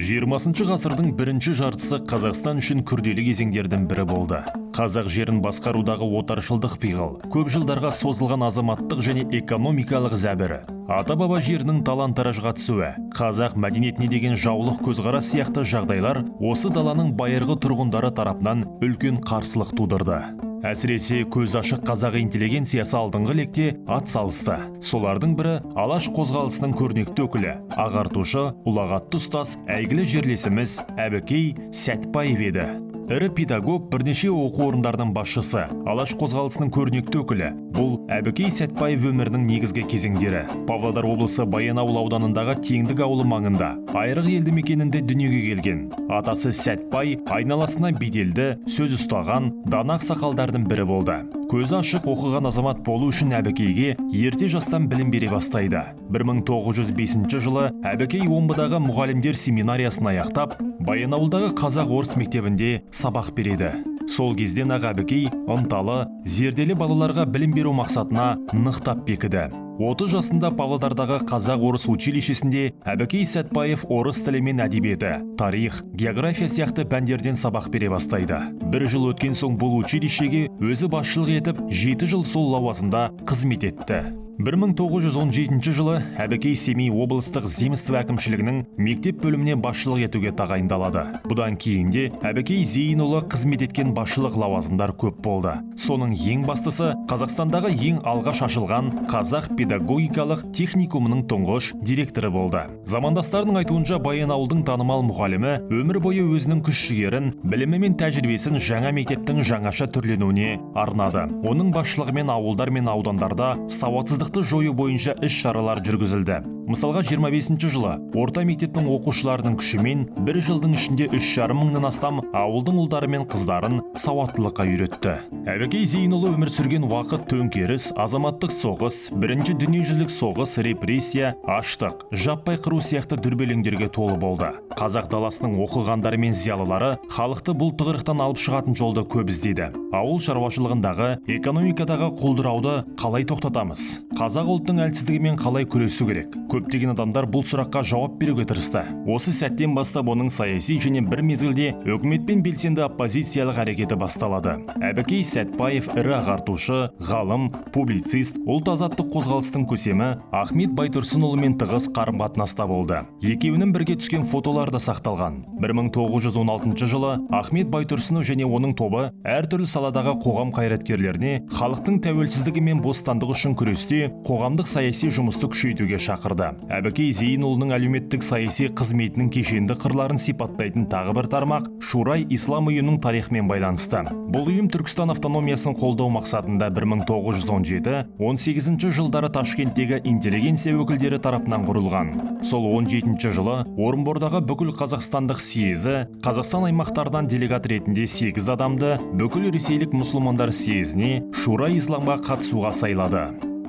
20 ғасырдың бірінші жартысы Қазақстан үшін күрделі кезеңдердің бірі болды. Қазақ жерін басқарудағы отаршылдық пиғыл, көп жылдарға созылған азаматтық және экономикалық зәбір, ата-баба жерінің талан-таражға түсуі, қазақ мәдениетіне деген жаулық көзқарас сияқты жағдайлар осы даланың байырғы тұрғындары тарапынан үлкен қарсылық тудырды. Әсіресе көз ашық қазақ интеллигенциясы алдыңғы лекте ат салысты. Солардың бірі Алаш қозғалысының көрнекті өкілі, ағартушы, ұлағатты ұстаз, әйгілі жерлесіміз Әбікей Сәтбаев еді. Ірі педагог, бірнеше оқу орындарының басшысы, Алаш қозғалысының көрнекті өкілі. Бұл Әбікей Сәтбаев өмірінің негізгі кезеңдері. Павлодар облысы Баянауыл ауданындағы Теңдік ауылы маңында, Айрық елді мекенінде дүниеге келген. Атасы Сәтбай айналасына беделді, сөз ұстаған, дана ақсақалдардың бірі болды. Көзі ашық, оқыған азамат болу үшін Әбікейге ерте жастан білім бере бастайды. 1905 жылы Әбікей Омбыдағы мұғалімдер семинариясын аяқтап, Баянауылдағы қазақ-орыс мектебінде сабақ береді. Сол кезден ақ Әбікей ынталы, зерделі балаларға білім беру мақсатына нықтап бекіді. 30 жасында Павлодардағы қазақ-орыс училищесінде Әбікей Сәтбаев орыс тілі мен әдебиеті, тарих, география сияқты пәндерден сабақ бере бастайды. Бір жыл өткен соң бұл училищеге өзі басшылық етіп, 7 жыл сол лауазымда қызмет етті. 1917 жылы Әбікей Семей облыстық земство әкімшілігінің мектеп бөліміне басшылық етуге тағайындалады. Бұдан кейін де Әбікей Зейінұлы қызмет еткен басшылық лауазымдар көп болды. Соның ең бастысы Қазақстандағы ең алғаш ашылған Қазақ педагогикалық техникумының тұңғыш директоры болды. Замандастарының айтуынша, Баянауылдың танымал мұғалімі өмір бойы өзінің күш жігерін, білімі мен тәжірибесін жаңа мектептің жаңаша түрленуіне арнады. Оның басшылығымен ауылдар мен аудандарда сауатсыздықты жою бойынша іс-шаралар жүргізілді. Мысалға, 25 жылы орта мектептің оқушыларының күшімен бір жылдың ішінде 3,5 мыңнан астам ауылдың ұлдары мен қыздарын сауаттылыққа үйретті. Әбікей Зейінұлы өмір сүрген уақыт төңкеріс, азаматтық соғыс, бірінші дүниежүзілік соғыс, репрессия, аштық, жаппай қыру сияқты дүрбелеңдерге толы болды. Қазақ даласының оқығандары мен зиялылары халықты бұл тығырықтан алып шығатын жолды көп іздеді. Ауыл шаруашылығындағы, экономикадағы құлдырауды қалай тоқтатамыз? Қазақ ұлтының әлсіздігімен қалай күресу керек? Көптеген адамдар бұл сұраққа жауап беруге тырысты. Осы сәттен бастап оның саяси және бір мезгілде үкіметпен белсенді оппозициялық әрекеті басталады. Әбікей Сәтбаев ірі ағартушы, ғалым, публицист, ұлт азаттық қозғалыстың көсемі Ахмет Байтұрсынұлымен тығыз қарым-қатынаста болды. Екеуінің бірге түскен фотолары да сақталған. 1916 жылы Ахмет Байтұрсынов және оның тобы әртүрлі саладағы қоғам қайраткерлеріне халықтың тәуелсіздігі мен бостандығы үшін күресте қоғамдық саяси жұмысты күшейтуге шақырды. Әбікей Зейінұлының әлеуметтік саяси қызметінің кешенді қырларын сипаттайтын тағы бір тармақ Шурай Ислам ұйымының тарихымен байланысты. Бұл ұйым Түркістан автономиясын қолдау мақсатында 1917-18 жылдары Ташкенттегі интеллигенция өкілдері тарапынан құрылған. Сол 17 жылы Орынбордағы бүкіл қазақстандық съезі Қазақстан аймақтарынан делегат ретінде 8 адамды бүкіл ресейлік мұсылмандар съезіне, Шурай Исламға қатысуға сайлады.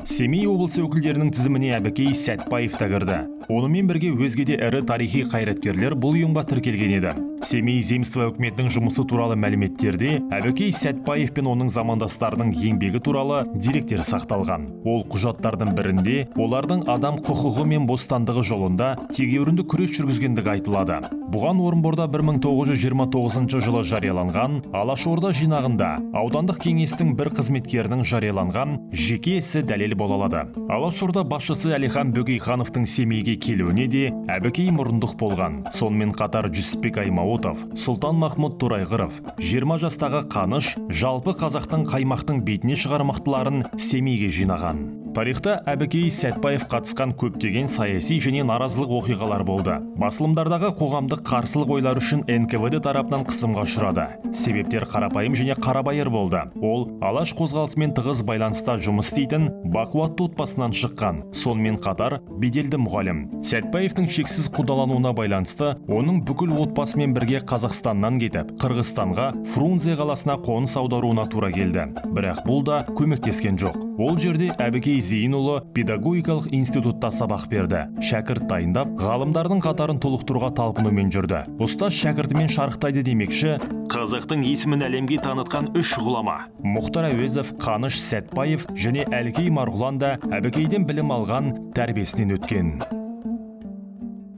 Семей облысы өкілдерінің тізіміне Әбікей Сәтбаев та кірді. Онымен бірге өзге де ірі тарихи қайраткерлер бұл ұйымға тіркелген еді. Семей земство үкіметінің жұмысы туралы мәліметтерде Әбікей Сәтбаев пен оның замандастарының еңбегі туралы деректер сақталған. Ол құжаттардың бірінде олардың адам құқығы мен бостандығы жолында тегеурінді күрес жүргізгендігі айтылады. Бұған Орынборда 1929 жылы жарияланған Алашорда жинағында аудандық кеңестің бір қызметкерінің жарияланған жеке ісі дәлел бола алады. Алашорда басшысы Әлихан Бөкейхановтың Семейге келуіне де Әбікей мұрындық болған. Сонымен қатар Жүсіпбек Аймауытов, Сұлтан Махмұд Торайғыров, 20 жастағы Қаныш, жалпы қазақтың қаймақтың бетіне шығар мықтыларын Семейге жинаған. Тарихта Әбікей Сәтбаев қатысқан көптеген саяси және наразылық оқиғалар болды. Басылымдардағы қоғамдық қарсылық ойлар үшін НКВД тарапынан қысымға ұшырады. Себептер қарапайым және қарабайыр болды. Ол Алаш қозғалысымен тығыз байланыста жұмыс істейтін бақуатты отбасынан шыққан, сонымен қатар беделді мұғалім. Сәтбаевтың шексіз қудалануына байланысты оның бүкіл отбасымен бірге Қазақстаннан кетіп, Қырғызстанға, Фрунзе қаласына қоныс аударуына тура келді. Бірақ бұл да көмектескен жоқ. Ол жерде Әбікей Зейінұлы педагогикалық институтта сабақ берді. Шәкірт дайындап, ғалымдардың қатарын толықтыруға талпынумен жүрді. Ұстаз шәкіртімен шарықтайды демекші, қазақтың есімін әлемге танытқан үш ғұлама Мұхтар Әуезов, Қаныш Сәтбаев және Әлкей Марғұлан да Әбікейден білім алған, тәрбиесінен өткен.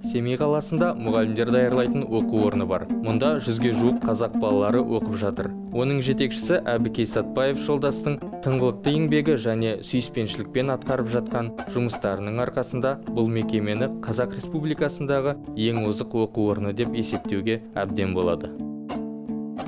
Семей қаласында мұғалімдер даярлайтын оқу орны бар. Мұнда 100-ге жуық қазақ балалары оқып жатыр. Оның жетекшісі Әбікей Сәтбаев жолдастың тыңғылықты еңбегі және сүйіспеншілікпен атқарып жатқан жұмыстарының арқасында бұл мекемені Қазақ Республикасындағы ең озық оқу орны деп есептеуге әбден болады.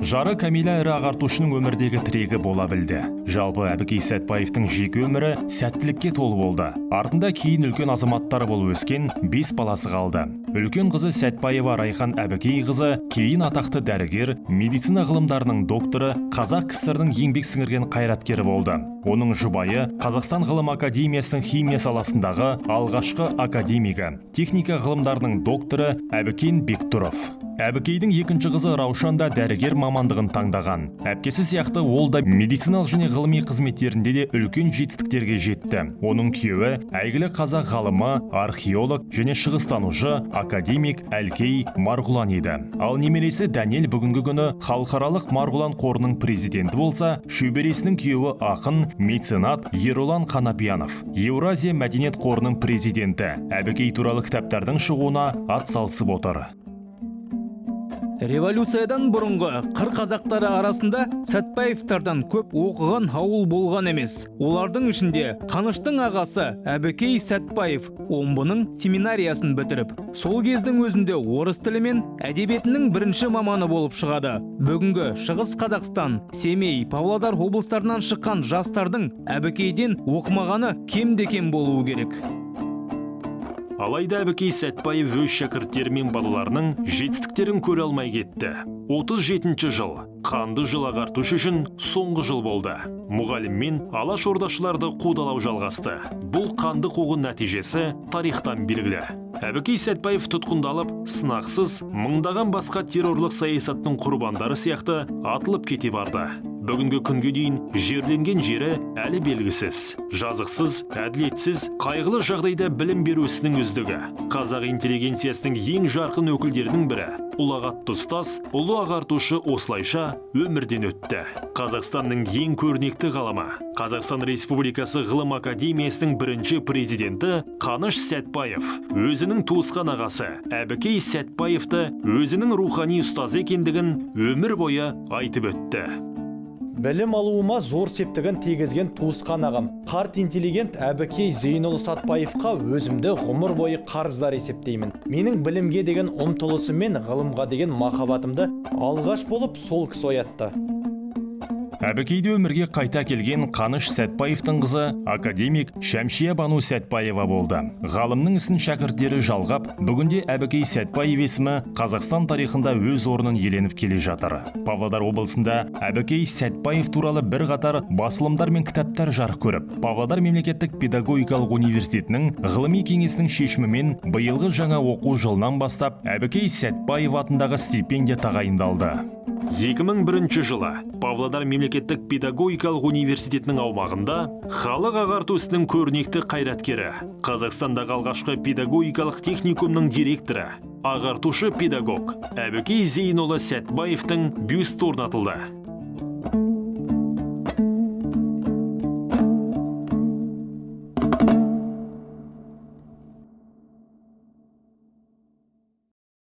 Жары Камила ірі ағартушының өмірдегі тірегі бола білді. Жалпы, Әбікей Сәтбаевтың жеке өмірі сәттілікке толы болды. Артында кейін үлкен азаматтар болып өскен бес баласы қалды. Үлкен қызы Сәтбаева Райхан Әбікей қызы кейін атақты дәрігер, медицина ғылымдарының докторы, Қазақ КСР-ның еңбек сіңірген қайраткері болды. Оның жұбайы Қазақстан Ғылым Академиясының химия саласындағы алғашқы академигі, техника ғылымдарының докторы Әбікен Бектұров. Әбікейдің екінші қызы Раушан да дәрігер мамандығын таңдаған. Әпкесі сияқты ол да медициналық және ғылыми қызметтерінде де үлкен жетістіктерге жетті. Оның күйеуі әйгілі қазақ ғалымы, археолог және шығыстанушы, академик Әлкей Марғұлан еді. Ал немересі Дәнел бүгінгі күні Халықаралық Марғұлан қорының президенті болса, шөбересінің күйеуі ақын, меценат Ерұлан Қанапиянов Еуразия мәдениет қорының президенті. Әбікей туралы кітаптардың шығуына ат салысып отыр. Революциядан бұрынғы қыр қазақтары арасында Сәтбаевтардан көп оқыған ауыл болған емес. Олардың ішінде Қаныштың ағасы Әбікей Сәтбаев Омбының семинариясын бітіріп, сол кездің өзінде орыс тілі мен әдебиетінің бірінші маманы болып шығады. Бүгінгі Шығыс Қазақстан, Семей, Павлодар облыстарынан шыққан жастардың Әбікейден оқымағаны кемде-кем болуы керек. Алайда Әбікей Сәтбаев өз шәкірттері мен балаларының жетістіктерін көре алмай кетті. 37 жыл қанды жыл ағартушы үшін соңғы жыл болды. Мұғалім мен алаш ордашыларды қудалау жалғасты. Бұл қанды қуғын нәтижесі тарихтан белгілі. Әбікей Сәтбаев тұтқындалып, сынақсыз мыңдаған басқа террорлық саясаттың құрбандары сияқты атылып кете барды. Бүгінгі күнге дейін жерленген жері әлі белгісіз. Жазықсыз, әділетсіз, қайғылы жағдайда білім беру ісінің үздігі, қазақ интеллигенциясының ең жарқын өкілдерінің бірі, ұлағатты ұстаз, ұлы ағартушы осылайша өмірден өтті. Қазақстанның ең көрнекті ғалымы, Қазақстан Республикасы Ғылым Академиясының бірінші президенті Қаныш Сәтбаев өзінің туысқан ағасы Әбікей Сәтбаевты өзінің рухани ұстазы екендігін өмір бойы айтып өтті. Білім алуыма зор септігін тигізген туысқан ағам, қарт интеллигент Әбікей Зейнұлы Сәтбаевқа өзімді ғұмыр бойы қарыздар есептеймін. Менің білімге деген ұмтылысым мен ғылымға деген махаббатымды алғаш болып сол кісі оятты. Әбікейді өмірге қайта келген Қаныш Сәтбаевтың қызы академик Шәмшия Бану Сәтбаева болды. Ғалымның ісін шәкірттері жалғап, бүгінде Әбікей Сәтбаев есімі Қазақстан тарихында өз орнын иеленіп келе жатыр. Павлодар облысында Әбікей Сәтбаев туралы бірқатар басылымдар мен кітаптар жарық көріп, Павлодар мемлекеттік педагогикалық университетінің ғылыми кеңесінің шешімімен биылғы жаңа оқу жылынан бастап Әбікей Сәтбаев атындағы стипендия тағайындалды. 2001 жылы Павлодар мемлекеттік педагогикалық университетінің аумағында халық ағарту ісінің көрнекті қайраткері, Қазақстандағы алғашқы педагогикалық техникумның директоры, ағартушы педагог Әбікей Зейнолла Сәтбаевтың бюсті орнатылды.